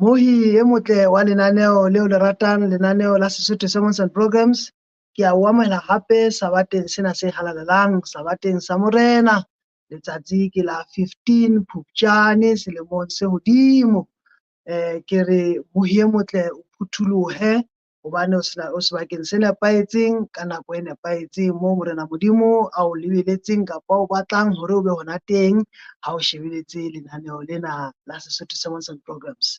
Mohi e motle wa lenaneo leo le ratang, lenaneo la Sesotho Sermons and Programs, ke a o amohela hape sabateng sena se halalelang, sabateng sa Morena. Letsatsi ke la 15 Phupjane selemong se hodimo. Ke re mohi e motle o phutholohe hobane o sebakeng se nepahetseng ka nako e nepahetseng moo Morena Modimo a o lebeletseng kapa o batlang hore o be hona teng ha o shebeletse lenaneo lena la Sesotho Sermons and Programs.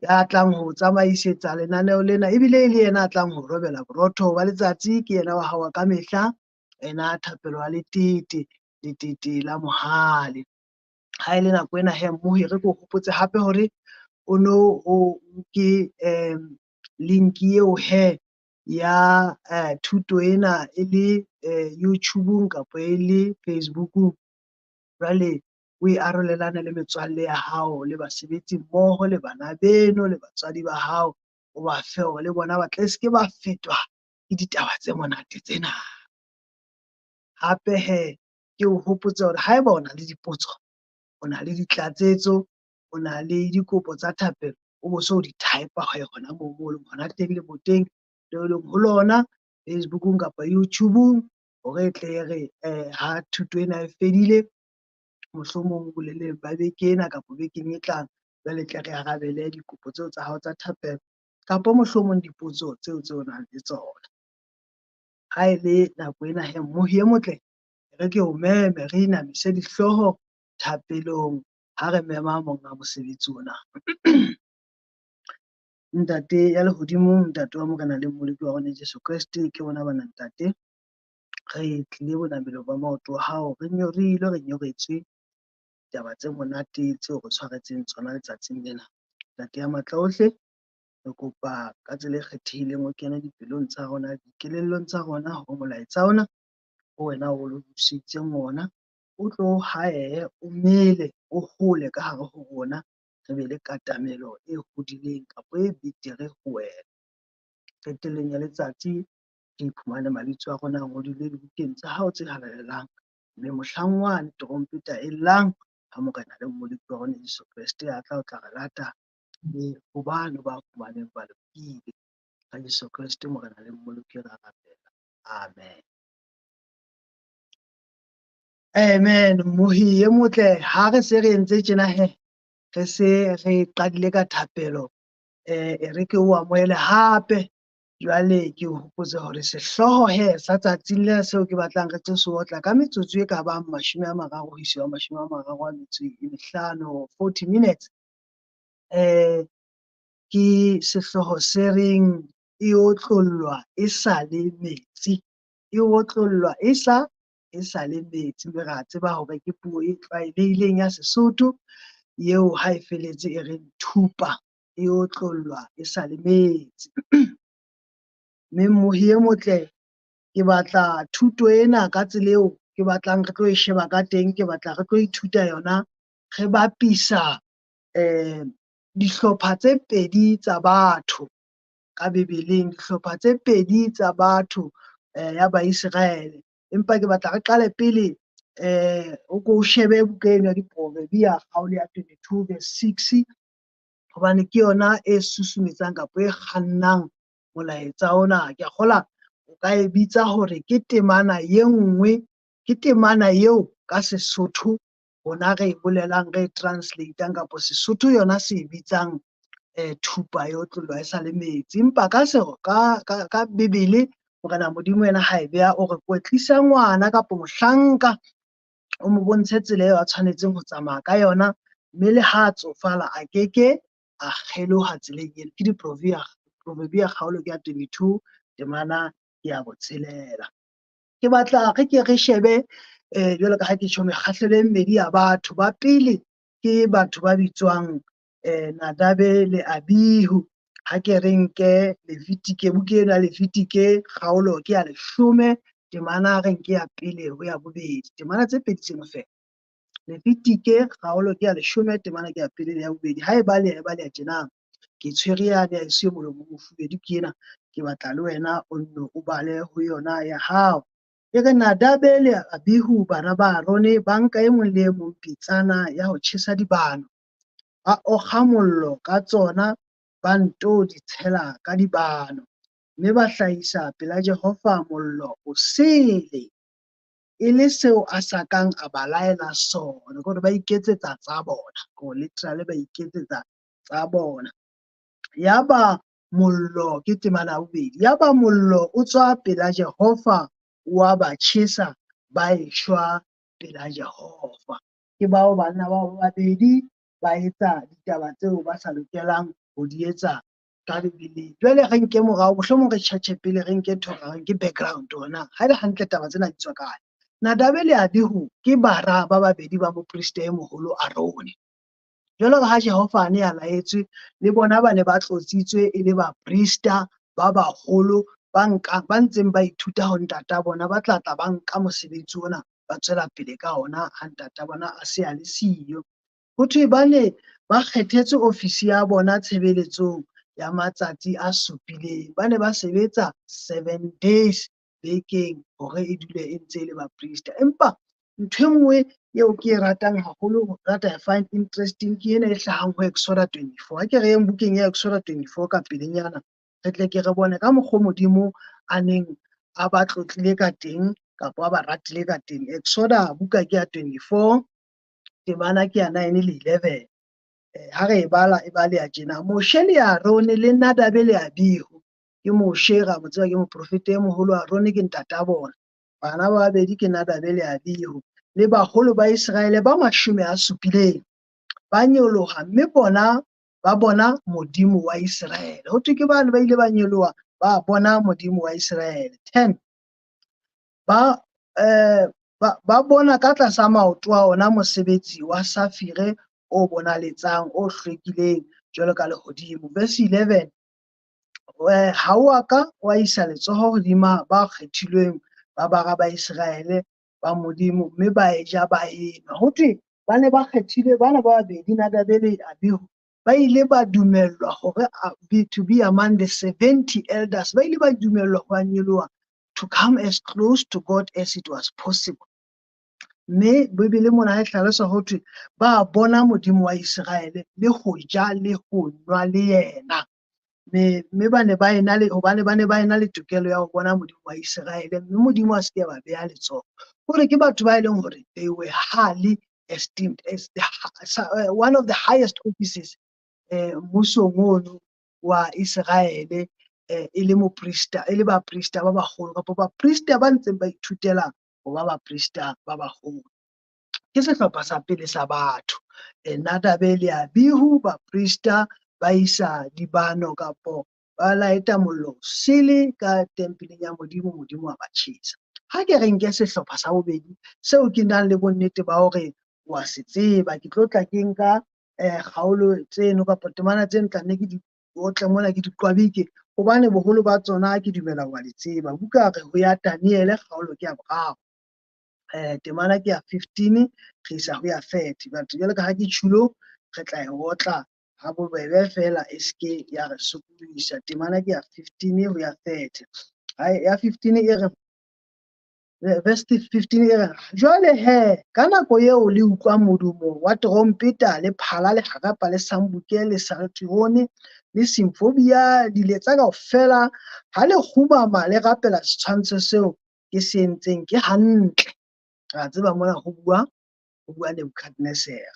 Ya tlang ho tsamaisetsa lenaneo lena ebile e le yena a tlang ho robela borotho ba letsatsi ke yena wa hao wa kamehla, ena Thapelo wa Letete, Letete la Mohale. Ha e le nako ena he mmohi re ke o hopotse hape hore o no o nke link eo he ya thuto ena e le YouTube-ung kapa e le Facebook-ung. Jwale o e arolelane le metswalle ya hao le basebetsi mmoho le bana beno le batswadi ba hao, o ba fe hore le bona ba tle se ke ba fetwa ke ditaba tse monate tsena. Hape he ke o hopotse hore haeba o na le dipotso, o na le ditlatsetso, o na le dikopo tsa thapelo, o bo so di type hona moo mo leng hona teng leboteng leo leng ho lona Facebookung kapa YouTubeung hore e tle re ha thuto ena e fedile mohlomong boleleng ba beke ena kapa bekeng e tlang, jwale tle re arabele dikopo tseo tsa hao tsa thapelo kapa mohlomong dipotso tseo tse o nang le tsona. Ha e le nako ena he mmohi e motle, re ke o meme re inamise dihlooho thapelong ha re mema monga mosebetsi ona. Ntate ya lehodimong, Ntate wa Morena le Mmoloki wa rona Jesu Kreste, ke rona bana Ntate. Re tlile bonamelong ba maoto a hao, re nyorilwe, re nyoretswe taba tse monate tseo re tshwaretseng tsona letsatsing lena. Ntate ya matla ohle, re kopa ka tsela e kgethehileng o kene dipelong tsa rona, dikelellong tsa rona hore molaetsa ona o wena o lokiseditseng ona o tlo haehe, o mele, o hole ka hare ho rona, re be le katamelo e hodileng kapa e betere ho wena. Qetellong ya letsatsi re iphumane mabitso a rona a ngodilwe dibukeng tsa hao tse halalelang, mme mohlang wane terompeta e llang ha Morena le Mmoloki wa rona Jesu Kreste a tla o tla re lata mme hobane ba fumaneng ba lokile. Ka Jesu Kreste Morena le Mmoloki re a rapela. Amen. Amen. Mmohi e motle, ha re se re entse tjena he, re se re qadile ka thapelo, e re ke o amohele hape. Jwale ke o hopotse hore sehlooho he sa tsatsing lena seo ke batlang re tlo se otla ka metsotso e ka bang 30 ho isa 35, 40 minutes. Ke sehlooho se reng e otlollwa e sa le metsi. E otlollwa e sa le metsi. Mme re a tseba hore ke puo e tlwaelehileng ya Sesotho eo ha e feletse e reng thupa e otlollwa e sa le metsi. Mme mmohi e motle, ke batla thuto ena ka tsela eo ke batlang re tlo e sheba ka teng, ke batla re tlo ithuta yona re bapisa dihlopha tse pedi tsa batho ka Bibeleng, dihlopha tse pedi tsa batho ya Baiseraele. Empa ke batla re qale pele o ko shebe buka eno ya Diproverbia kgaolo ya 22 verse 6, hobane ke yona e susumetsang kapa e kgannang molaetsa ona. Ke a kgola o ka e bitsa hore ke temana ye nngwe, ke temana eo ka Sesotho rona re e bolelang, re e translateang kapa Sesotho yona se e bitsang thupa e otlollwa e sa le metsi. Empa ka Bibele Morena Modimo yena ha e beha o re kwetlisa ngwana kapa mohlanka, o mo bontshe tsela eo a tshwanetseng ho tsamaya ka yona, mme le ha a tsofala a keke a kgeloha tseleng eno. Ke Diproverbia, Proverbia kgaolo ke ya 22 temana ke ya 6. Ke batla re ke re shebe jwalo ka ha ke tjho mekgahlelo e mmedi ya batho. Ba pele ke batho ba bitswang Nadabe le Abihu. Ha ke re nke Levitike, buka eno ya Levitike kgaolo ke ya 10 temana re nke ya pele ho ya bobedi, temana tse pedi tseno feela. Levitike kgaolo ke ya 10 temana ke ya pele le ya bobedi. Ha e baleha, e baleha tjena. Ke tshwere yane ya eso e molomo o mofubedu ke ena, ke batla le wena o nno o bale ho yona ya hao. E re Nadabe le Abihu bana ba Arone ba nka e mong le e mong pitsana ya ho tjhesa dibano. Ba okga mollo ka tsona, ba ntoo di tshela ka dibano, mme ba hlahisa pela Jehova mollo osele, e le seo a sa kang a ba laela sona. Ke hore ba iketsetsa tsa bona, ke hore literally ba iketsetsa tsa bona. Yaba mollo, ke temana ya bobedi, yaba mollo o tswa pela Jehova, wa ba tjhesa, ba eshwa pela Jehova. Ke bao banna bao ba babedi ba etsa ditaba tseo ba sa lokelang ho di etsa ka Bibeleng. Jwale re nke morao, mohlomong re tjhetjhe pele, re nke ntho re ke background hore na ha e le hantle taba tsena di tswa kae. Nadabe le Abihu ke bara ba babedi ba moprista e moholo Arone. Jwalo ka ha Jehova a ne a laetswe, le bona ba ne ba tlotsitswe e le baprista ba baholo ba nka ba ntseng ba ithuta ho ntata bona, ba tla tla ba nka mosebetsi ona ba tswela pele ka ona ha ntata bona a se a le siyo. Ho thwe ba ne ba kgethetswe ofisi ya bona tshebeletsong ya matsatsi a supileng. Ba ne ba sebetsa 7 days bekeng hore e dule e ntse e le baprista. Empa ntho e nngwe eo ke e ratang haholo, that I find interesting, ke ena e hlahang ho Exoda 24. Ha ke re yeng bukeng ya Exoda 24 ka pelenyana, re tle ke re bone ka mokgo Modimo a neng a ba tlotlile ka teng kapa a ba ratile ka teng. Exoda buka ke ya 24, temana ke ya 9 le 11. Ha re e bala e baleha tjena: Moshe le Arone le Nadabe le Abihu. Ke Moshe, ra mo tseba ke moprofeta e moholo, Arone ke ntata bona. Bana ba babedi ke Nadabe le Abihu le baholo ba Iseraele ba 70 ba nyoloha, mme bona ba bona Modimo wa Iseraele. Ho thwe ke bane ba ile ba nyoloha ba bona Modimo wa Iseraele. 10 ba bona ka tlasa maoto a ona mosebetsi wa safire o bonaletsang, o hlwekileng jwalo ka lehodimo. Verse 11, ha o a ka wa isa letsoho hodima ba kgethilweng ba bara ba Iseraele ba Modimo, mme ba e ja ba enwa. Ho thwe ba ne ba kgethile bana ba babedi, Nadabe le Abihu, ba ile ba dumellwa hore to be among the 70 elders. Ba ile ba dumellwa ho nyoloha to come as close to God as it was possible. Mme Bibele mona ha e hlalosa ho thwe ba bona Modimo wa Iseraele le ho ja le ho nwa le yena. Mme ba ne ba ena le, hobane ba ne ba ena le tokelo ya ho bona Modimo wa Iseraele, mme Modimo a se ke ba beha letsoho. Hore ke batho ba e leng hore they were highly esteemed as one of the highest offices mmusong ono wa Iseraele, e le moprista, e le baprista ba baholo kapa baprista ba ntseng ba ithutela ho ba baprista ba baholo. Ke sehlopha sa pele sa batho. Nadabe le Abihu baprista ba isa dibano kapo ba laeta mollo sele ka tempeleng ya Modimo, Modimo wa ba tjhesa. Ha ke re nke sehlopha sa bobedi seo ke nang le bonnete ba hore wa se tseba, ke tlo tla ke nka kgaolo tseno kapa temana tseno, tla nne ke di otle mona ke di qwabike hobane boholo ba tsona ke dumela wa di tseba. Buka re ho ya Daniele kgaolo ke ya boraro, temana ke ya 15 re isa ho ya 30. But jwalo ka ha ke tjhulo, re tla e otla ha bobebe fela, e seke ya re sokodisa. Temana ke ya 15 ho ya 30. Ya 15 e re, verse 15 e re: Jwale he, ka nako eo le utlwang modumo wa terompeta le phala le harapa le sambuke le saltirone le simfobia, diletsa kaofela, ha le kgumama le rapela setshwantsho seo ke se entseng, ke hantle. Ra tseba mona ho bua Nebukadnezar.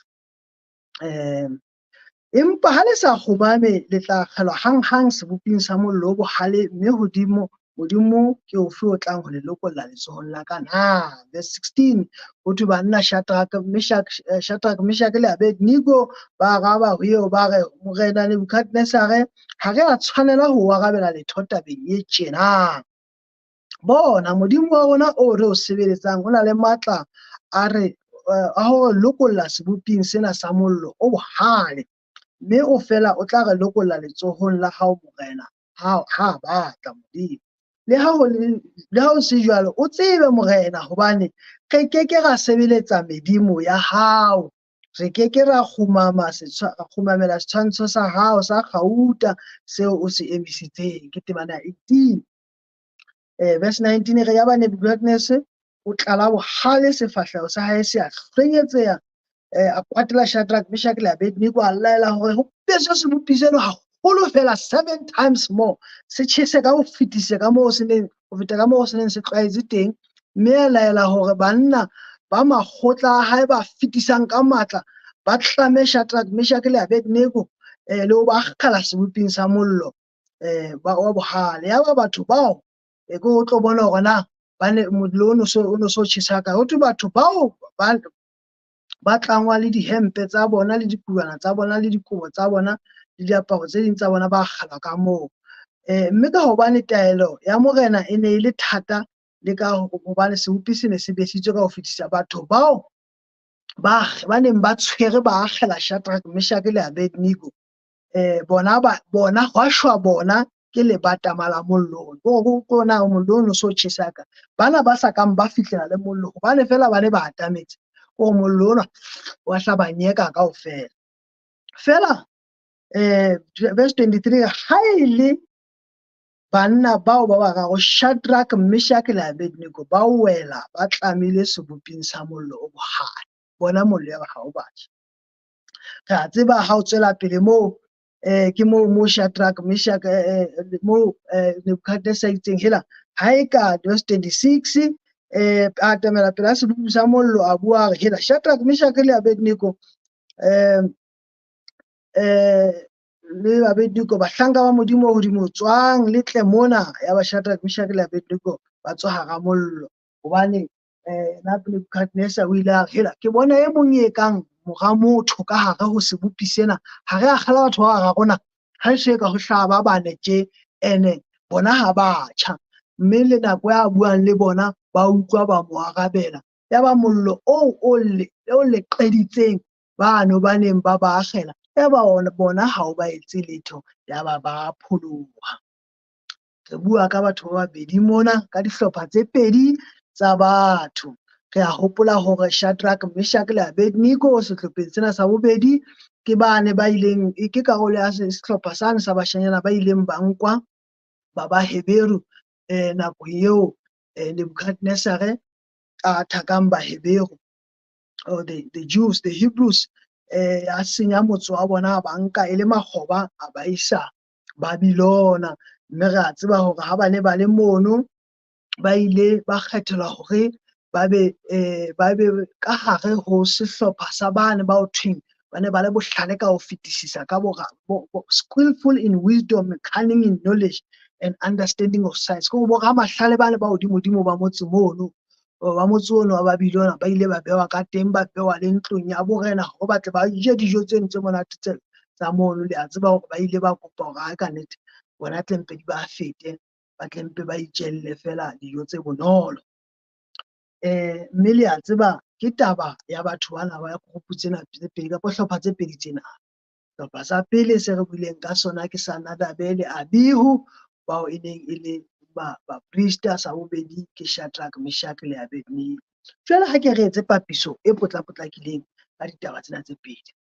Empa ha le sa kgumame, le tla akgelwa hanghang seboping sa mollo o bohale, mme hodimo Modimo ke ofe o tlang ho le lokolla letsohong la ka na? Verse 16, ho thwe banna Shadrach, Meshach le Abednego ba araba ho eo, ba re: Morena Nebukadnezare, ha re a tshwanela ho arabela letho tabeng e tjena. Bona, Modimo wa rona o re o sebeletsang o na le matla a re a ho re lokolla seboping sena sa mollo o bohale, mme o fela o tla re lokolla letsohong la hao, morena, ha batla Modimo. Le ha ho se jwalo, o tsebe, morena, hobane re ke ke ra sebeletsa medimo ya hao, re ke ke ra kgumamela setshwantsho sa hao sa kgauta seo o se emisitseng. Ke temana ya 18. Verse 19 re: Yaba Nebukadnezar o tlala bohale, sefahleho sa hae se a hlwenyetseha. A kwatela Shadrach, Meshach le Abednego, a laela hore ho beswe sebopi seno haholo fela, seven times more, se tjhese ka ho fetisa ka moo se neng, ho feta ka moo se neng se tlwaetse teng. Mme a laela hore banna ba makgotla a hae ba fetisang ka matla ba tlame Shadrach, Meshach le Abednego, le ho ba akgela seboping sa mollo ba wa bohale. Yaba batho bao ke o tlo bona hore na ba ne mollo o no so tjhesa kae. Ho thwe batho bao ba tlangwa le dihempe tsa bona le dikubana tsa bona le dikobo tsa bona le diaparo tse ding tsa bona, ba akgelwa ka moo. Mme ka hobane taelo ya morena e ne e le thata, le ka hobane sebopi se ne se besitswe ka ho fetisa, batho bao ba neng ba tshwere ba akgela Shadrach, Meshach le Abednego, bona hwa shwa bona ke lebatama la mollo. Ko ona mollo o no so tjhesa ka bana ba sa kang ba fihlela le mollo, hobane fela ba ne ba atametse o mollo ona wa hla ba nyeka kaofela fela. Verse 23, ha e le banna bao ba bararo, Shadrach, Meshach le Abednego, ba wela ba tlamile seboping sa mollo o bohale. Bona mollo ya ha o batjha. Re a tseba ha o tswela pele moo, ke moo Shadrach, Meshach, moo Nebuchadnezzar itseng hela ha e ka, verse 26, a atamela pela sebopi sa mollo, a bua, a re hela Shadrach, Meshach le Abednego, le Abednego, bahlanka ba Modimo o hodimo, tswang le tle mona. Ya ba Shadrach, Meshach le Abednego ba tswa hara mollo, hobane Nebuchadnezzar o ile a re hela ke bona e mong e kang mora motho ka hare ho sebopi sena, ha re akgela batho ba bararo na, ha e se ka ho hlaha ba bane tje, ene bona ha ba tjha. Mme le nako ya buang le bona ba utlwa ba mo arabela. Ya ba mollo oo o leqeditseng bano ba neng ba ba akgela, ya ba bona ha o ba etse letho, ya ba ba pholoha. Re bua ka batho ba babedi mona, ka dihlopha tse pedi tsa batho. Re a hopola hore Shadrach, Meshach le Abednego sehlopheng sena sa bobedi ke bane ba ileng, ke karolo ya sehlopha sane sa bashanyana ba ileng ba nkwa ba Baheberu nako eo Nebuchadnezzar a thakang Baheberu, or the Jews, the Hebrews, a senya motse wa bona, a ba nka e le makgoba, a ba isa Babylona. Mme re a tseba hore ha ba ne ba le mono, ba ile ba kgethelwa hore ba be ka hare ho sehlopha sa bane ba ho thweng ba ne ba le bohlale ka ho fetisisa, ka skillful in wisdom, cunning in knowledge and understanding of science. Ke bo ramahlale ba le ba hodimodimo ba motse mono, ba motse ono wa Babylona, ba ile ba bewa ka teng, ba bewa le ntlong ya borena hore ba tle ba je dijo tseno tse monate tse tsa mono. Le a tseba hore ba ile ba kopa hore ha ka nnete bona tlempe di ba fete, ba tlempe ba itjelle fela dijo tse bonolo. Mme le a tseba ke taba ya batho bana ba group tsena tse pedi kapa hlopha tse pedi tsena. Hlopha sa pele se re buileng ka sona ke sa Nadabe le Abihu, bao e neng e le ba baprista. Sa bobedi ke Shadrach, Meshach le Abednego. Jwale ha ke re etse papiso e potlapotlakileng ka ditaba tsena tse pedi.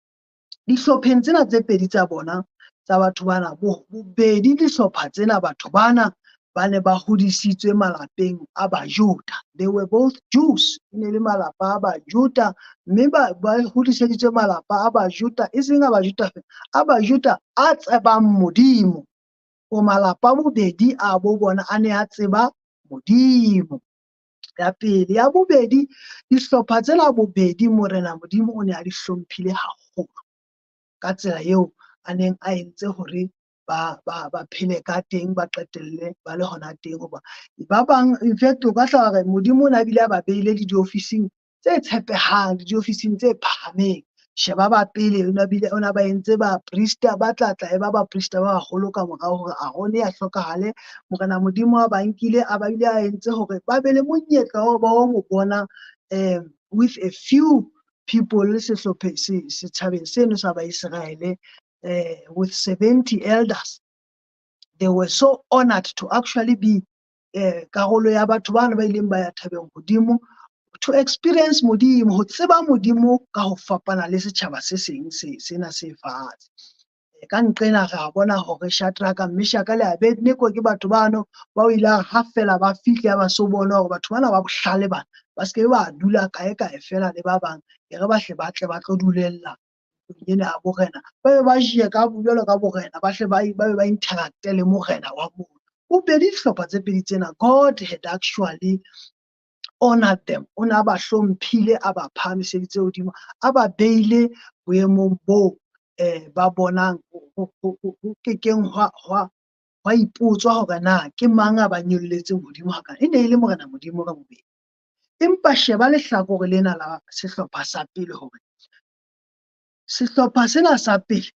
Dihlopheng tsena tse pedi tsa bona tsa batho bana, bobedi dihlopha tsena, batho bana ba ne ba hodisitswe malapeng a Bajuda. They were both Jews. E ne le malapa a Bajuda, mme ba hodiseditswe malapa a Bajuda, e seng a Bajuda fela, a Bajuda a tsebang Modimo. O malapa bobedi a bo bona a ne a tseba Modimo. Ya pele, ya bobedi, dihlopha tsena bobedi Morena Modimo o ne a di hlomphile haholo ka tsela eo a neng a entse hore ba phele ka teng, ba qetelle ba le hona teng. Hoba ba bang, in fact, o ka hla re Modimo o ne a bile a ba beile le diofising tse tshepehang, le diofising tse phahameng. Sheba ba pele, o ne bile o ne ba entse baprista ba tla tla e ba baprista ba baholo ka morao hore Aarone a hlokahale. Morena Modimo a ba nkile, a ba ile a entse hore ba be le monyetla wa ba mo bona with a few people sehlopheng setjhabeng seno sa Baiseraele, with 70 elders. They were so honored to actually be karolo ya batho bana ba ileng ba ya thabeng hodimo to experience Modimo, ho tseba Modimo ka ho fapana le setjhaba se seng se sena se fatshe. Ka nqena re a bona hore Shadrach, Meshach le Abednego ke batho bano ba o ile ha fela ba fihla ba so bona hore batho bana ba bohlale bana. Ba se ke ba dula kae kae fela le ba bang, e re ba hle ba tle ba tlo dulella ntlong ena ya borena, ba be ba je ka jwalo ka borena, ba hle ba be ba interact-e le morena wa moo. Bobedi dihlopha tse pedi tsena, God had actually honored them. O ne a ba hlomphile, a ba phahamiseditse hodimo, a ba beile boemong boo ba bonang ho kekeng hwa ipotswa hore na ke mang a ba nyolletseng hodimo hakana. E ne e le Morena Modimo ka bobedi. Empa sheba lehlakore lena la sehlopha sa pele, hore sehlopha sena sa pele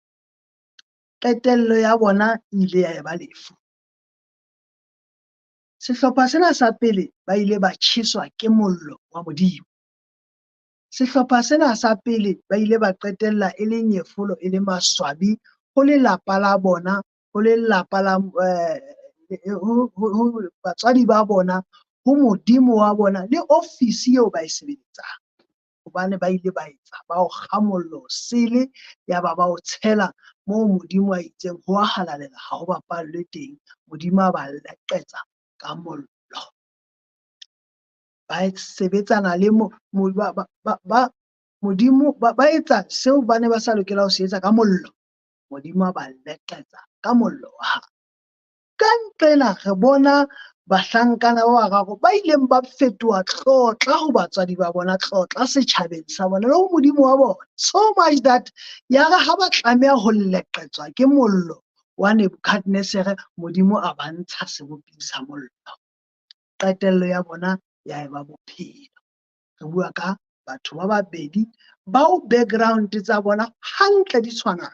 qetello ya bona e ile ya eba lefu. Sehlopha sena sa pele ba ile ba tjheswa ke mollo wa Modimo. Sehlopha sena sa pele ba ile ba qetella e le nyefolo, e le maswabi ho lelapa la bona, ho lelapa la ho batswadi ba bona, ho Modimo wa bona le ofisi eo ba e sebeletsang. Hobane ba ile ba etsa ba o kga mollo sele, ya ba ba o tshela moo Modimo a itseng ho a halalela, ha ho bapallwe teng. Modimo a ba leqetsa ka mollo. Ba sebetsana le Modimo, ba etsa seo ba ne ba sa lokela ho se etsa ka mollo. Modimo a ba leqetsa ka mollo wa hae. Ka nqena re bona bahlankana ba bararo ba ileng ba fetoha tlotla ho batswadi ba bona, tlotla setjhabeng sa bona le ho Modimo wa bona. So much that yare ha ba tlameha ho leqetswa ke mollo wa Nebukadnezare, Modimo a ba ntsha seboping sa mollo. Qetello ya bona ya eba bophelo. Re bua ka batho ba babedi bao background tsa bona hantle di tshwanang.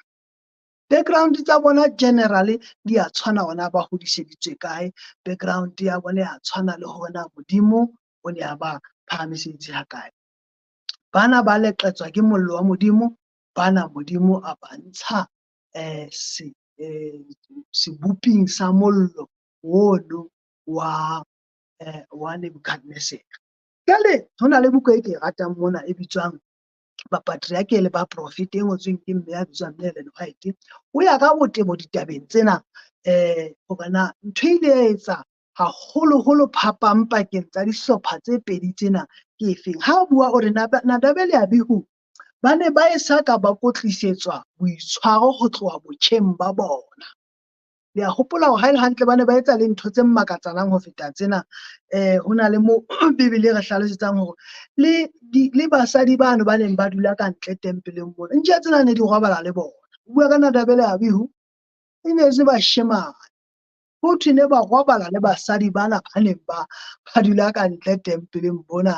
Background tsa bona generally di a tshwana, hona ba hodiseditswe kae, background ya bona ya tshwana le hore na Modimo o ne a ba phahamiseditse ha kae. Bana ba leqetswa ke mollo wa Modimo, bana Modimo a ba ntsha seboping sa mollo ono wa Nebukadnezare. Jwale ho na le buka e ke e ratang mona e bitswang Bapatriarche le Baprofete, e ngotsweng ke mme ya bitswang Ellen White. O ya ka botebo ditabeng tsena, hore na ntho e ile ya etsa haholoholo phapang pakeng tsa dihlopha tse pedi tsena ke efeng. Ha o bua o re Nadabe le Abihu ba ne ba e sa ka ba kwetlisetswa boitshwaro ho tloha botjheng ba bona. Le a hopola hore ha e le hantle ba ne ba etsa le ntho tse makatsanang ho feta tsena. Ho na le mo Bibele re hlalosetsang hore le basadi bano ba neng ba dula ka ntle tempeleng mona, ntja tsena ne di robala le bona. O bua ka Nadabe le Abihu, e ne se bashemane. Ho thwe ne ba robala le basadi bana ba neng ba dula ka ntle tempeleng mona.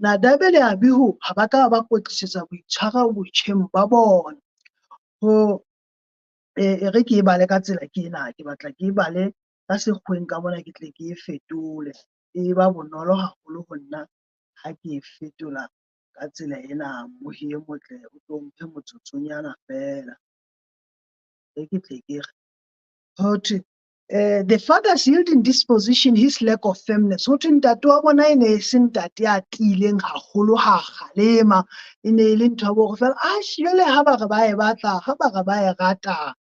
Nadabe le Abihu ha ba ka ba kwetlisetsa boitshwaro botjheng ba bona. Ho e re ke e bale ka tsela ke ena, ke batla ke e bale ka sekgweng ka mona, ke tle ke e fetole. E ba bonolo haholo ho nna ha ke e fetola ka tsela ena. Mohi e motle o tlo mphe motsotsonyana fela. E ke tle ke re ho thwe the father's yielding disposition, his lack of firmness. Ho thwe ntate wa bona e ne e se ntate ya tiileng haholo ha kgalema, e ne e le ntho ya bo fela a jwale ha ba re ba e batla, ha ba re ba e rata,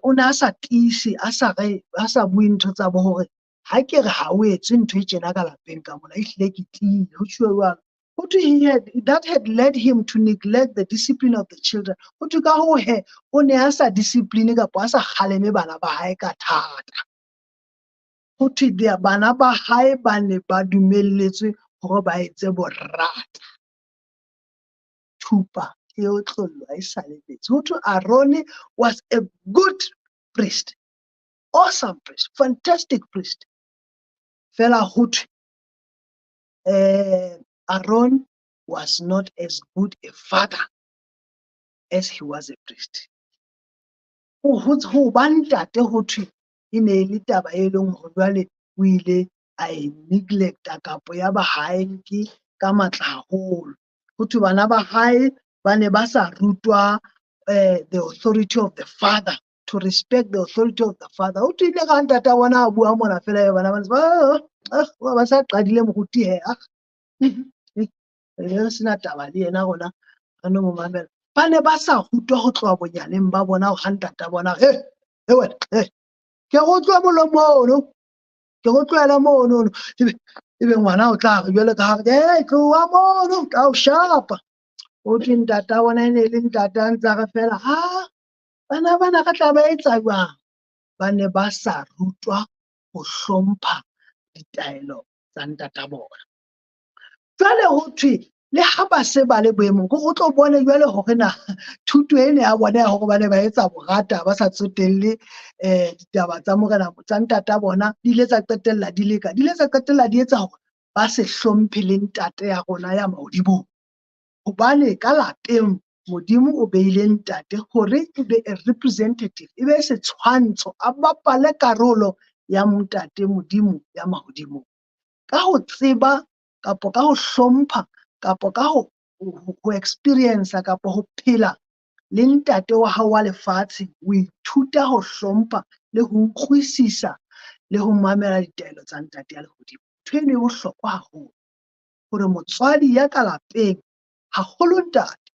o ne a sa tiise, a sa re, a sa bue ntho tsa bo hore ha ke re ha o etse ntho e tjena ka lapeng ka mona, ehlile ke tiile. Ho tjhuwe jwalo. Ho thwe he had, that had led him to neglect the discipline of the children. Ho thwe ka hoo he, o ne a sa discipline kapa a sa kgaleme bana ba hae ka thata. Ho thwe bana ba hae ba ne ba dumelletswe hore ba etse borata. Thupa e otlollwa e sa lebetse. Ho thwe Aaron was a good priest, awesome priest, fantastic priest. Fela ho thwe Aaron was not as good a father as he was a priest. Ho ba ntate ho thwe e ne e le taba e leng hore jwale o ile a e neglecta kapo ya ba ha e nke ka matla haholo. Ho thwe bana ba hae ba ne ba sa rutwa the authority of the father, to respect the authority of the father. Ho thwe ile ka ntata bona a bua mona fela, bana ba ba sa qadile moruti he, re sena taba le yena, rona re no mo mamela. Ba ne ba sa rutwa ho tloha bonyaneng ba bona hore ha ntata bona, he he wena, he ke go tloha molomo ono, ke go tlohela mono. Ebe ngwana o tla re jwale ka ha re, "Hey, tloha mono, tla o shapa." Ho thwe ntata bona e ne le ntata a ntsa re fela, ha bana bana re tla ba etsa jwang? Ba ne ba sa rutwa ho hlompha ditaelo tsa ntata bona. Jwale ho thwe le ha ba se ba le boemong, kore o tlo bone jwale hore na thuto ena ya bona ya hore ba ne ba etsa borata ba sa tsotelle ditaba tsa morena tsa ntata bona, di ile tsa qetella di leka, di ile tsa qetella di etsa hore ba se hlomphe le ntate ya rona ya mahodimong. Hobane ka lapeng Modimo o beile ntate hore e be a representative, e be setshwantsho, a bapale karolo ya ntate Modimo ya mahodimong. Ka ho tseba kapa ka ho hlompha kapa ka ho experience kapa ho phela le ntate wa hao wa lefatshe, o ithuta ho hlompha le ho utlwisisa le ho mamela ditaelo tsa ntate ya lehodimo. Ntho eno e bohlokwa haholo hore motswadi ya ka lapeng, haholo ntate,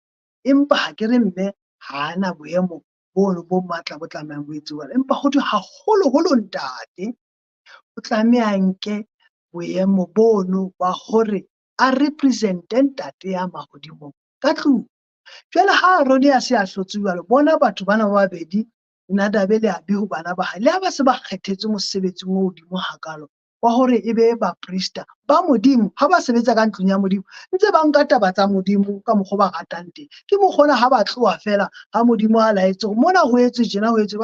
empa ha ke re mme ha ana boemo bono bo matla bo tlamehang bo etsuwa, empa ho thwe haholoholo ntate o tlameha nke boemo bono ba hore a represent-e ntate ya mahodimong ka tlung. Jwale ha Arone a se a hlotse jwalo, bona batho bana ba babedi, Nadabe le Abihu bana ba hae, le ha ba se ba kgethetswe mosebetsing o hodimo hakalo wa hore e be baprista ba Modimo, ha ba sebetsa ka ntlong ya Modimo, ntse ba nka taba tsa Modimo ka mokgwa ba ratang teng. Ke mokgwa ona ha ba tloha fela, ha Modimo a laetse hore mona ho etswe tjena, ho etswe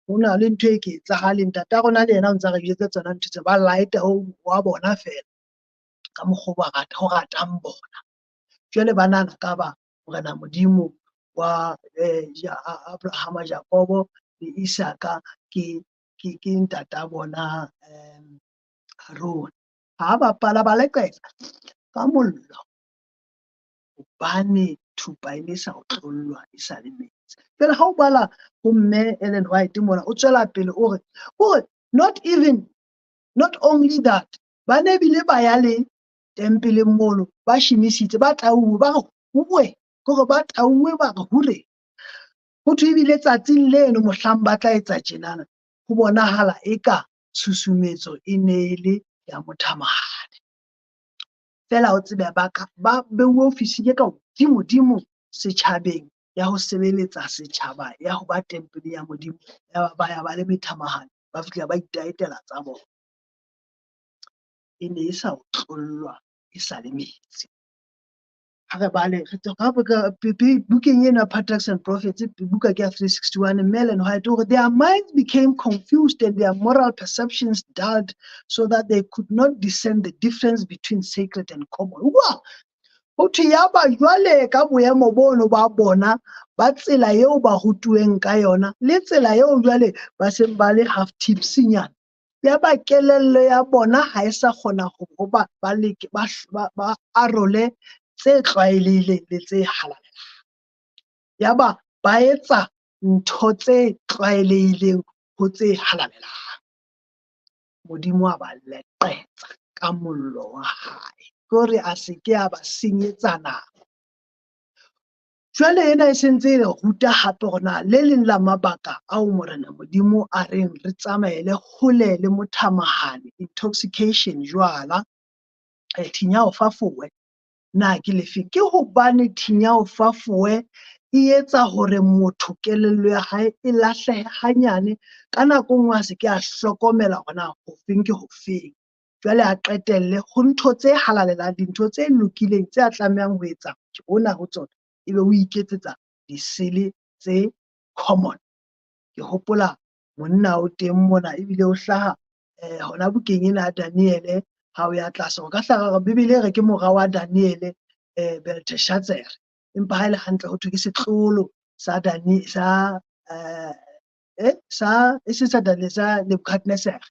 hona le ntho e ke etsahaleng. Ntata rona le yena o ntsa re jwetsa tsona ntho tse ba light wa bona fela ka mokgwa ba rata ho ratang bona. Jwale ba nahana ka ba Morena Modimo wa Abrahama, Jakobo le Isaka ke ntata bona Arone. Ha bapala ba leqetsa ka mollo, hobane thupa e ne sa otlollwa e sa le metsi. Jwale ha o bala ho mme Ellen White mona, o tswela pele o re not even, not only that, ba ne bile ba ya le tempeleng mono, ba shimisitse, ba tauwe, ba re huwe, kore ba tauwe, ba re hure. Ho thwe ebile tsatsing leno mohlang ba tla etsa tjenana, ho bonahala eka tshusumetso e ne e le ya mothamahane. Feela o tsebe ba ba beuwe ofising e ka hodimo-dimo setjhabeng ya ho sebeletsa setjhaba, ya ho ba tempele ya Modimo, ya ba ya ba le methamahane, ba fihla ba itaetela tsa bona. E ne e sa otlollwa e sa le metsi. Ha re bale bukeng ena Patriarchs and Prophets, buka ke ya 361, mme Ellen White hore their minds became confused and their moral perceptions dulled so that they could not discern the difference between sacred and common. Wa ho thwe ya ba jwale ka boemo bono ba bona ba tsela eo ba rutuweng ka yona le tsela eo jwale ba seng ba le half tipsy-nyana, ya ba kelello ya bona ha e sa kgona ho ba ba leke ba arole tse tlwaelehileng le tse halalelang. Ya ba ba etsa ntho tse tlwaelehileng ho tse halalelang. Modimo a ba leqetsa ka mollo wa hae, ke hore a se ke a ba senyetsa nako. Jwale ena e sentse e re ruta hape hore na le leng la mabaka ao Morena Modimo a reng re tsamaele hole le mothamahane, intoxication, jwala, thinya o fafowe, na ke lefe? Ke hobane thinya o fafowe e etsa hore motho kelello ya hae e lahlehe hanyane, ka nako e nngwe a se ke a hlokomela hore na hofeng ke hofeng. Jwale a qetelle ho ntho tse halalelang, dintho tse lokileng tse a tlamehang ho etsa hona ho tsona, ebe o iketsetsa disele tse common. Ke hopola monna o teng mona ebile o hlaha hona bukeng ena ya Daniele ha o ya tlase. O ka hlaha Bibele e re ke mora wa Daniele, Belteshazzar, empa ha e le hantle ho thwe ke setloholo sa Dani sa sa e se sa Daniele, sa Nebuchadnezzar.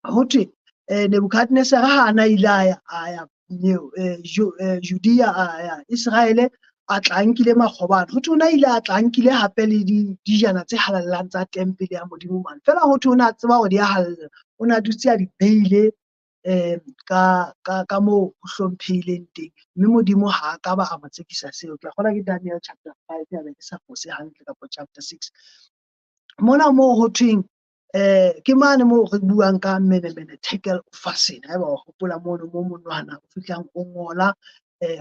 Ho thwe Nebuchadnezzar ha ana ile a ya Judea, a ya Israele, a tla nkile makgoba. Ho thwe o na ile a tla nkile hape le dijana tse halalelang tsa tempele ya Modimo mane. Feela ho thwe o na tseba hore di a halalela, o na dutse a di beile ka moo ho hlomphehileng teng, mme Modimo ha a ka ba a mo tsekisa seo. Ke a kgolwa ke Daniel chapter 5 ya be ke sa fose hantle, kapa chapter 6. Mona moo ho thweng Ke mane moo re buang ka menemene tackle fasten. Haeba wa hopola mono mo monwana o fihlang o ngola,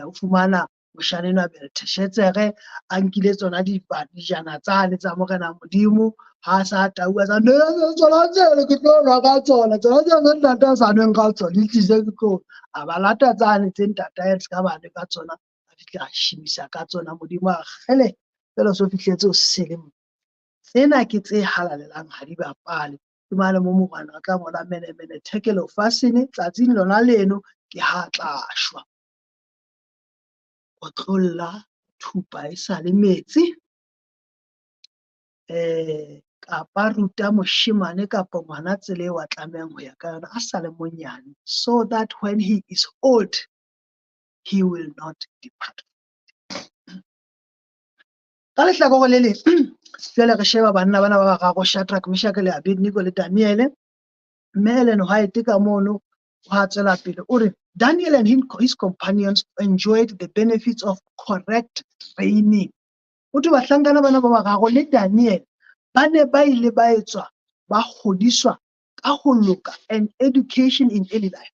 o fumana moshana enwa Belteshetsere a nkile tsona dijana tsane tsa Morena Modimo, ha sa tauwa tsa tsona tsele ke tlo nwa ka tsona, tsona tsena tse ntate a sa nweng ka tsona, di tlise ke tlo a ba lata tsane tse ntatae a ska ba nwe ka tsona, a fihla a shebisa ka tsona. Modimo a kgele jwale o so fihletse o sele. Tsena ke tse halalelang, ha di bapale. Ke mane mo morwana o tla ngola menemene thekelo fasene, tsatsing lona leno ke ha tla shwa. Otlolla thupa e sa le metsi, kapa ruta moshemane kapa ngwana tsela eo a tlamehang ho ya ka yona a sa le monyane, so that when he is old he will not depart. Ka lehlakore le leng, jwale re sheba banna bana ba bararo, Shadrach, Meshach le Abednego le Daniele. Mme Ellen White ka mono wa tswela pele o re Daniel and his companions enjoyed the benefits of correct training. Ho thwe bahlankana bana ba bararo le Daniel ba ne ba ile ba etswa ba hodiswa ka ho loka and education in early life.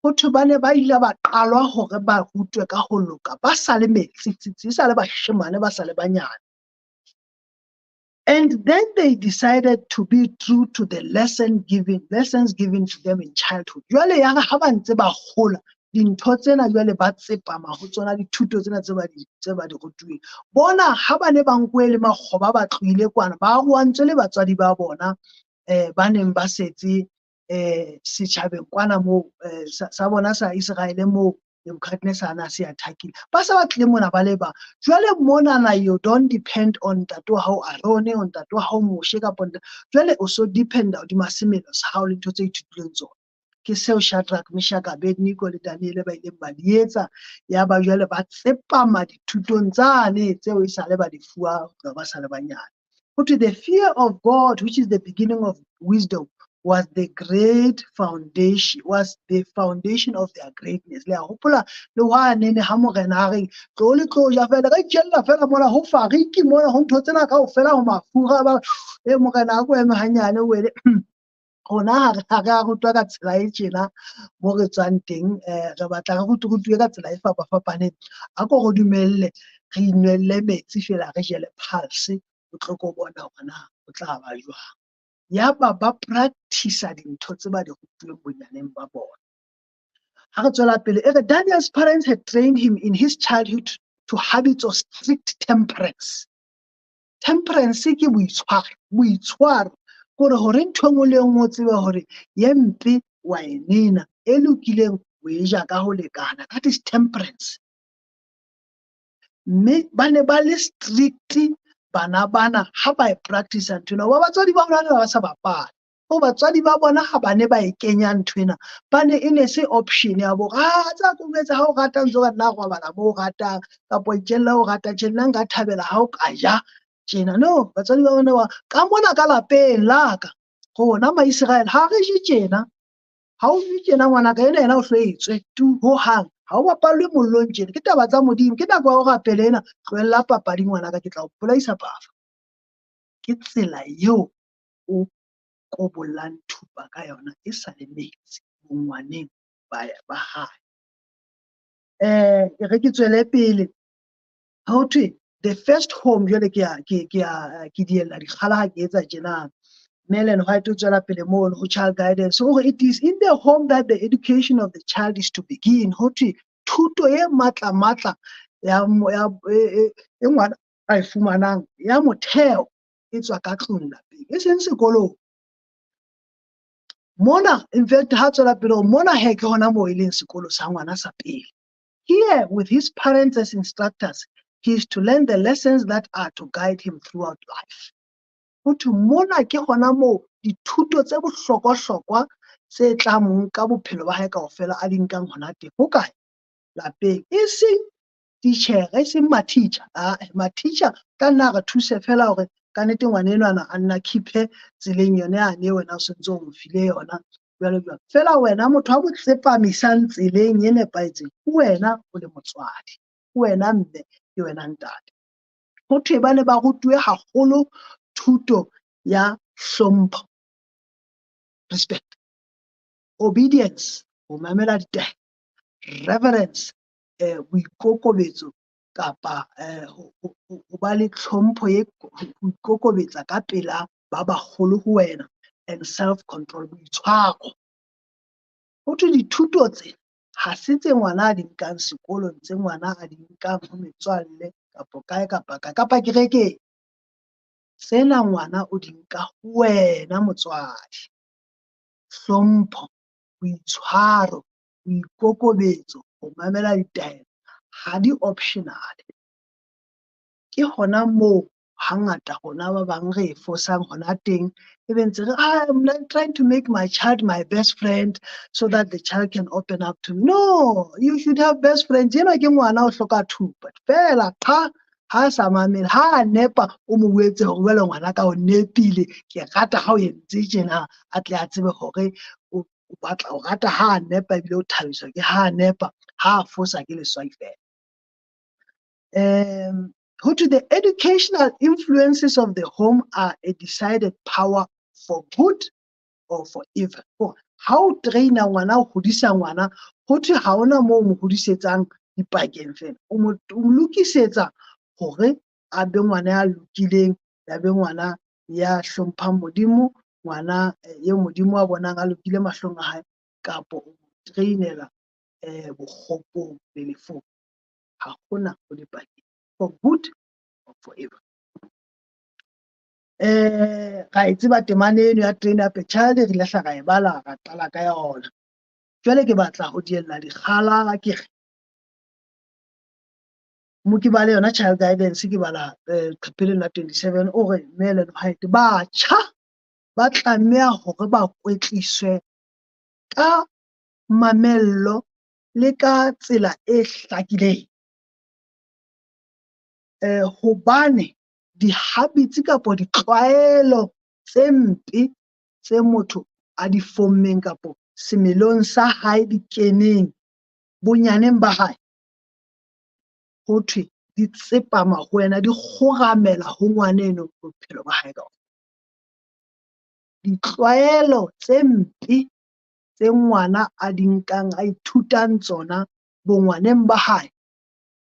Ho thwe ba ne ba ile ba qalwa hore ba rutwe ka ho loka ba sa le metsitsitsi, e sa le bashemane, ba sa le banyane. And then they decided to be true to the lessons given to them in childhood. Jwale ya re ha ba ntse ba hola, dintho tsena jwale ba tsepama ho tsona, dithuto tsena tse ba di rutuweng. Bona ha ba ne ba nkuwe le makgoba, ba tlohile kwana, ba arohantswe le batswadi ba bona, ba neng ba setse setjhabeng kwana moo, sa bona sa Iseraele moo Nebuchadnezzar a se attackile. Ba sa batlile mona ba le bang. Jwale monana you don't depend on ntate wa hao Aaron, on ntate wa hao Moshe kapa jwale o so dependa hodima semelo sa hao le ntho tse ithutileng tsona. Ke seo Shadrach, Meshach, Abednego le Daniele ba ileng ba di etsa. Ya ba jwale ba tsepama dithutong tsane tseo e sale ba di fuwa ba sa le banyane. Ho thwe the fear of God, which is the beginning of wisdom, was the great foundation, was the foundation of their greatness. Le a hopola le hwane ne ha morena a re tlo le tlo ja fela, ka itjella fela mona ho fariki mona ho ntho tsena kaofela ho mafura ba e morena a ko eme hanyane wele. Rona ha re a rutwa ka tsela e tjena mo re tswang teng, re batla re rutuwe ka tsela e fapafapaneng. A ko re dumelle re inwelle metsi fela, re jele pulse, o tlo ko bona hore na o tla ba jwang. Yaba ba practice dintho tse ba di rutilweng bonyaneng ba bona. Ha re tswela pele, e re Daniel's parents had trained him in his childhood to habits of strict temperance. Temperance ke boitshwaro, boitshwaro kore hore ntho e nngwe le e nngwe o tsebe hore ye mpe wa e nena, e lokileng o e ja ka ho lekana. That is temperance. Mme ba ne ba le strict bana bana ha ba e practice ntho ena. Ba batswadi ba bona ba sa bapale. Ho batswadi ba bona ha ba ne ba e kenya ntho ena, ba ne e ne se option ya bo tsa ko etsa ha o rata ntso ka nna robala mo o ratang kapa itjella o rata tje, nna nka thabela ha o ka ja tjena. No, batswadi ba bona ba ka mona ka lapeng la ka rona Maiseraele ha re je tjena. Ha o je tjena ngwanaka, ena yena o hlwetswe tu hohang. Ha o bapallwe mollong tjena, ke taba tsa Modimo, ke nako ya ho rapela ena. Tlohella papadi ngwanaka, ke tla o bolaisa pafa. Ke tsela eo o kobollang thupa ka yona e sa le metsi bongwaneng ba hae. Re ke tswele pele. Ha ho thwe the first home, jwale ke diella dikgala ha ke etsa tjena. Ellen White o tswela pele mono ho child guidance hore it is in the home that the education of the child is to begin. Ho thwe thuto e matla matla ya e ngwana a e fumanang ya motheo e tswa ka tlung lapeng, e seng sekolong. Mona, in fact, ha tswela pele hore mona he ke hona moo e leng sekolo sa ngwana sa pele. Here, with his parents as instructors, he is to learn the lessons that are to guide him throughout life. Ho thwe mona ke hona moo dithuto tse bohlokwa-hlokwa tse tla mo nka bophelo ba hae kaofela a di nkang hona teng. Ho kae? Lapeng. E seng titjhere, e seng ma-teacher. Ma-teacher ka nna re thuse fela hore ka nnete ngwana enwana a nna keep-e tseleng yone yane e wena o sentse o mo file yona jwalo jwalo. Fela wena motho a mo tsepamisang tseleng e nepahetseng, ke wena o le motswadi, ke wena mme, ke wena ntate. Ho thwe ba ne ba rutuwe haholo thuto ya Hlompho, respect, obedience, ho mamela ditaelo, reverence, boikokobetso kapa ho ba le tlhompho e ho ikokobetsa ka pela ba baholo ho wena, and self control, boitshwaro. Ho thwe dithuto tse ha se tse ngwana a di nkang sekolong, tse ngwana a di nkang ho metswalle kapa kae kapa kae kapa kerekeng. Tsena ngwana o di nka ho wena motswadi. Hlompho, boitshwaro, boikokobetso, ho mamela ditaelo ha di optional. Ke hona moo hangata rona ba bang re e fosang hona teng, ebe ntse re, "I'm trying to make my child my best friend so that the child can open up to me." No, you should have best friends. Enwa ke ngwana o hloka thupa feela, qha ha sa mamele, ha a nepa o mo boetse hore jwale ngwana ka o nepile, ke rata ha o entse tjena, a tle a tsebe hore o batla o rata ha a nepa ebile o thabiswa ke ha a nepa, ha a fosa ke leswai fela. Ho thwe the educational influences of the home are a decided power for good or for evil. Hore ha o train-a ngwana, o hodisa ngwana, ho thwe ha hona moo o mo hodisetsang dipakeng fela, o mo lokisetsa hore a be ngwana ya lokileng, ya be ngwana ya hlomphang Modimo, ngwana eo Modimo a bonang a lokile mahlong a hae, kapo o train-ela bokgopong le lefung. Ha hona ho dipakeng, for good or for evil. Ra e tseba temana eno ya Train Up a Child, re ile hla ra e bala, ra qala ka yona. Jwale ke batla ho diella dikgala, ke re mo ke bale yona Child Guidance, ke bala leqepheng la 27, o re Mme Ellen White, batjha ba tlameha hore ba kwetliswe ka mamello le ka tsela e hlakileng. Hobane di-habits kapa ditlwaelo tse mpe tse motho a di fommeng kapa semelong sa hae di keneng bonyaneng ba hae, ho thwe di tsepama ho wena, di kgoramela ho ngwaneno bophelo ba hae kaofela. Ditlwaelo tse mpe tse ngwana a di nkang, a ithutang tsona bongwaneng ba hae,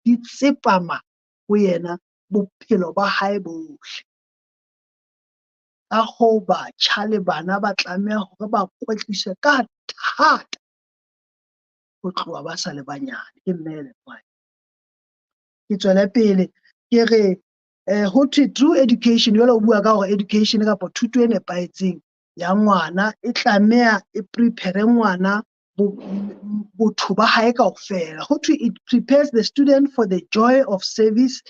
di tsepama ho yena bophelo ba hae bohle. Ka hoo batjha le bana ba tlameha hore ba kwetliswe ka thata ho tloha ba sa le banyane. Ke Mme Ellen White. Ke tswele pele ke re ho thwe true education, jwale o bua ka hore education kapa thuto e nepahetseng ya ngwana e tlameha e prepare ngwana botho ba hae kaofela. Ho thwe it prepares the student for the joy of service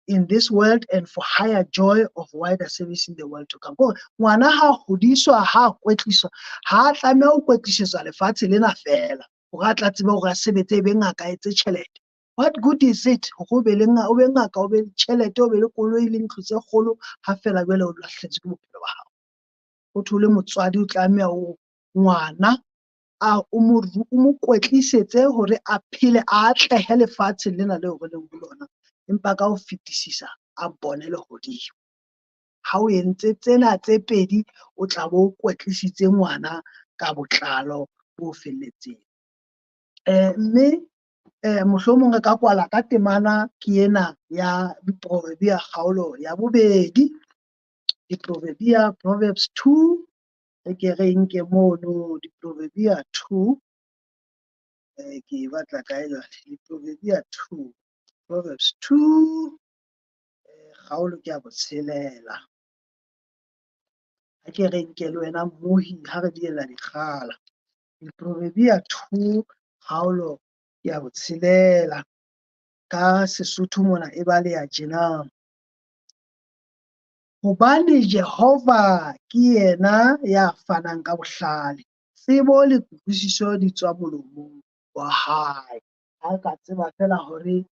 in this world and for higher joy of wider service in the world to come. Kore ngwana ha hodiswa, ha kwetliswa, ha tlameha ho kwetlisetswa lefatshe lena fela hore a tla tsebe hore a sebetse, e be ngaka, a etse tjhelete. What good is it hore o be le o be ngaka, o be le tjhelete, o be le koloi le ntlo tse kgolo, ha fela jwale o lahlehetswe ke bophelo ba hao? Ho thwe o le motswadi o tlameha o ngwana a o mo kwetlisetse hore a phele, a atlehe lefatsheng lena leo re leng ho lona, empa ka ho fetisisa a bone lehodimo. Ha o entse tsena tse pedi, o tla bo o kwetlisitse ngwana ka botlalo bo felletseng. Mme mohlomong re ka kwala ka temana ke ena ya Diproverbia kgaolo ya 2, Diproverbia, Proverbs 2, re ke re nke mono Diproverbia 2, ke e batla kae jwale? Diproverbia 2, Proverbs 2, kgaolo ke ya 6. Ha ke re nke le wena mmohi ha re diella dikgala. Diproverbia 2, kgaolo ke ya 6. Ka Sesotho mona e baleha tjena. Hobane Jehova ke yena ya fanang ka bohlale, tsebo le kutlwisiso di tswa molomong wa hae. Ha re ka tseba feela hore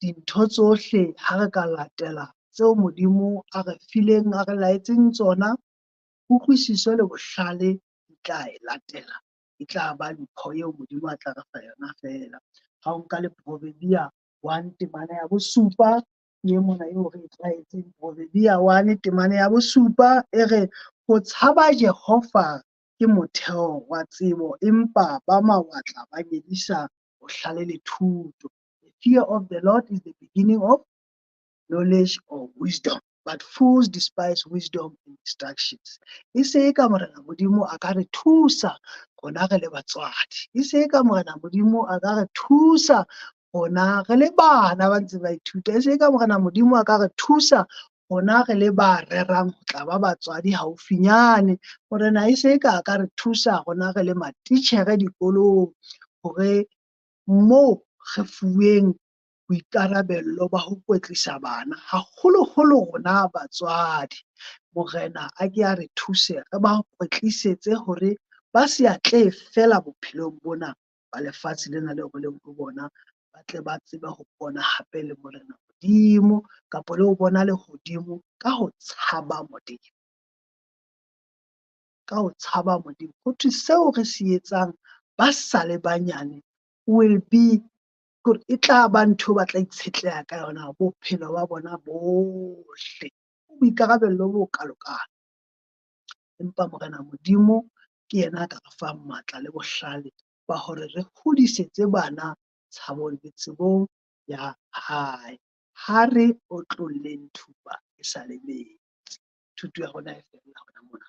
dintho tsohle ha re ka latela tseo Modimo a re fileng, a re laetseng tsona, kutlwisiso le bohlale di tla e latela. E tla ba mpho eo Modimo a tla re fa yona feela. Ha o nka le Proverbia 1 temana ya 7, ke mona eo re e tlwaetseng. Proverbia 1 temana ya 7 e re, Ho tshaba Jehova ke motheo wa tsebo, empa ba mawatla ba nyedisa bohlale le thuto. The fear of the Lord is the beginning of knowledge or wisdom, but fools despise wisdom and instructions. E se e ka Morena Modimo a ka re thusa rona re le batswadi. E se e ka Morena Modimo a ka re thusa rona re le bana ba ntse ba ithuta. E se e ka Morena Modimo a ka re thusa rona re le ba rerang ho tla ba batswadi haufinyane. Morena e se e ka a ka re thusa rona re le matitjhere dikolong hore moo re fuweng boikarabello ba ho kwetlisa bana, haholoholo rona batswadi. Morena a ke a re thuse re ba kwetlisetse hore ba se atlehe feela bophelong bona ba lefatshe lena leo re leng ho bona, ba tle ba tsebe ho bona hape le Morena Modimo kapa le ho bona lehodimo ka ho tshaba Modimo. Ka ho tshaba Modimo. Ho thwe seo re se etsang ba sa le banyane will be kore e tla ba ntho ba tla itshetleha ka yona bophelo ba bona bohle. Boikarabello bo kalokalo. Empa Morena Modimo ke yena a ka re fang matla le bohlale ba hore re hodisetse bana tshabong le tsebong ya hae. Ha re otlolleng thupa e sa le metsi. Thuto ya rona e fella hona mona.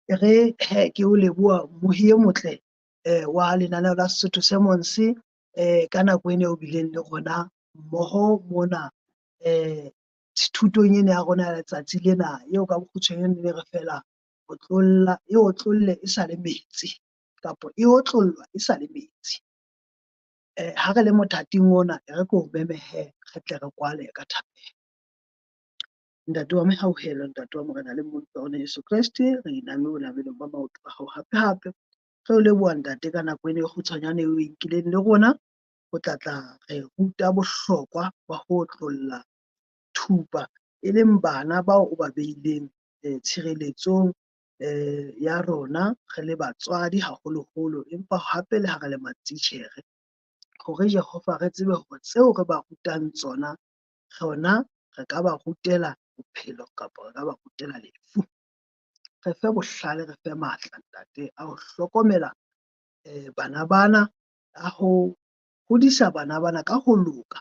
E re he ke o leboha mmohi e motle wa lenaneo la Sesotho Sermons ka nako ena o bileng le rona mmoho mona thutong ena ya rona ya letsatsi lena eo ka bokgutshwanyane le re fela otlolla e otlolle e sa le metsi kapa e otlollwa e sa le metsi. Ha re le mothating ona e re ke o meme he re tle re kwale ka thapelo. Ntate wa mehauhelo, Ntate wa Morena le Mmoloki wa rona Jesu Kreste, re iname bonabelong ba maoto a hao hape hape. Re o leboha Ntate ka nako ena e kgutshwanyane eo o e nkileng le rona ho tla tla re ruta bohlokwa ba ho otlolla thupa e leng bana bao o ba beileng tshireletsong ya rona re le batswadi haholoholo, empa hape le ha re le matitjhere. Hore Jehova re tsebe hore tseo re ba rutang tsona, rona re ka ba rutela bophelo kapa re ka ba rutela lefu. Re fe bohlale, re fe matla Ntate a ho hlokomela bana bana, a ho hodisa bana bana ka ho loka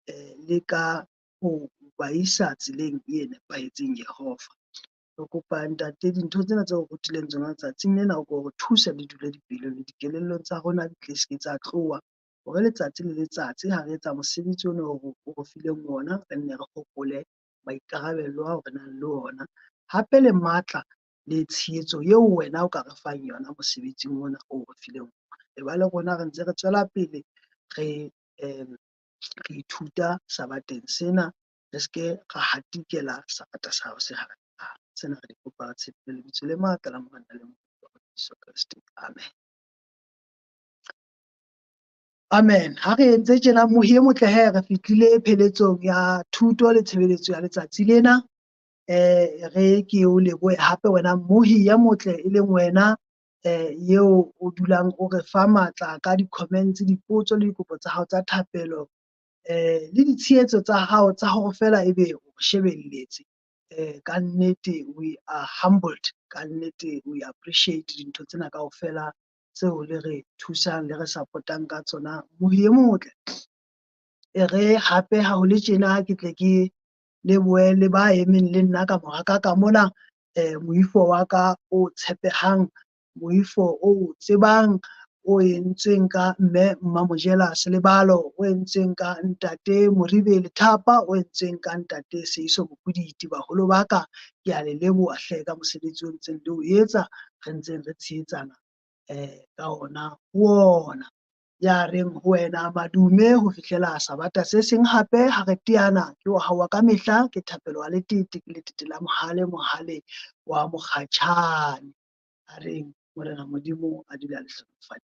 le ka ho ba isa tseleng e nepahetseng Jehova. Re kopa Ntate dintho tsena tseo re rutileng tsona tsatsing lena o ko re thuse di dule dipelong le dikelellong tsa rona, di tle se ke tsa tloha hore letsatsi le letsatsi ha re etsa mosebetsi ona o re fileng ona, re nne re hopole maikarabelo ao re nang le ona, hape le matla le tshehetso eo wena o ka re fang yona mosebetsing ona o re fileng ona. E ba le rona re ntse re tswela pele re re ithuta sabateng sena, re se ke ra hatikela sabata sa hao se halalelang. Sena re di kopa re tshepile lebitso le matla la Morena le Mmoloki wa rona Jesu Kreste. Amen. Amen. Ha re entse tjena mohi e motle he re fihlile pheletsong ya thuto le tshebeletso ya letsatsi lena. Re ke o lebohe hape wena mmohi ya motle e leng wena eo o dulang o re fa matla ka di-comments, dipotso le dikopo tsa hao tsa thapelo le ditshehetso tsa hao tsa hore feela ebe o shebelletse. Ka nnete we are humbled, ka nnete we appreciate dintho tsena kaofela tseo le re thusang le re support-ang ka tsona. Mohi e motle. E re hape ha ho le tjena ke tle ke lebohe le ba emeng le nna ka mora ka ka mona, moifo wa ka o tshepehang, moifo o tsebang, o entsweng ka mme Mmamojela Selebalo, o entsweng ka ntate Moribe Lethapa, o entsweng ka ntate Seiso Mokuditi. Baholo ba ka, ke a le leboha hle ka mosebetsi o ntseng le o etsa, re ntseng re tshehetsana ka ona ho ona. Ya reng ho wena madume ho fihlela sabata se seng hape ha re teana ke wa hao wa ka mehla, ke Thapelo wa Letete, ke Letete la Mohale, Mohale wa Mokgatjhane. A reng Morena Modimo a dule a le hlohonolofaditse.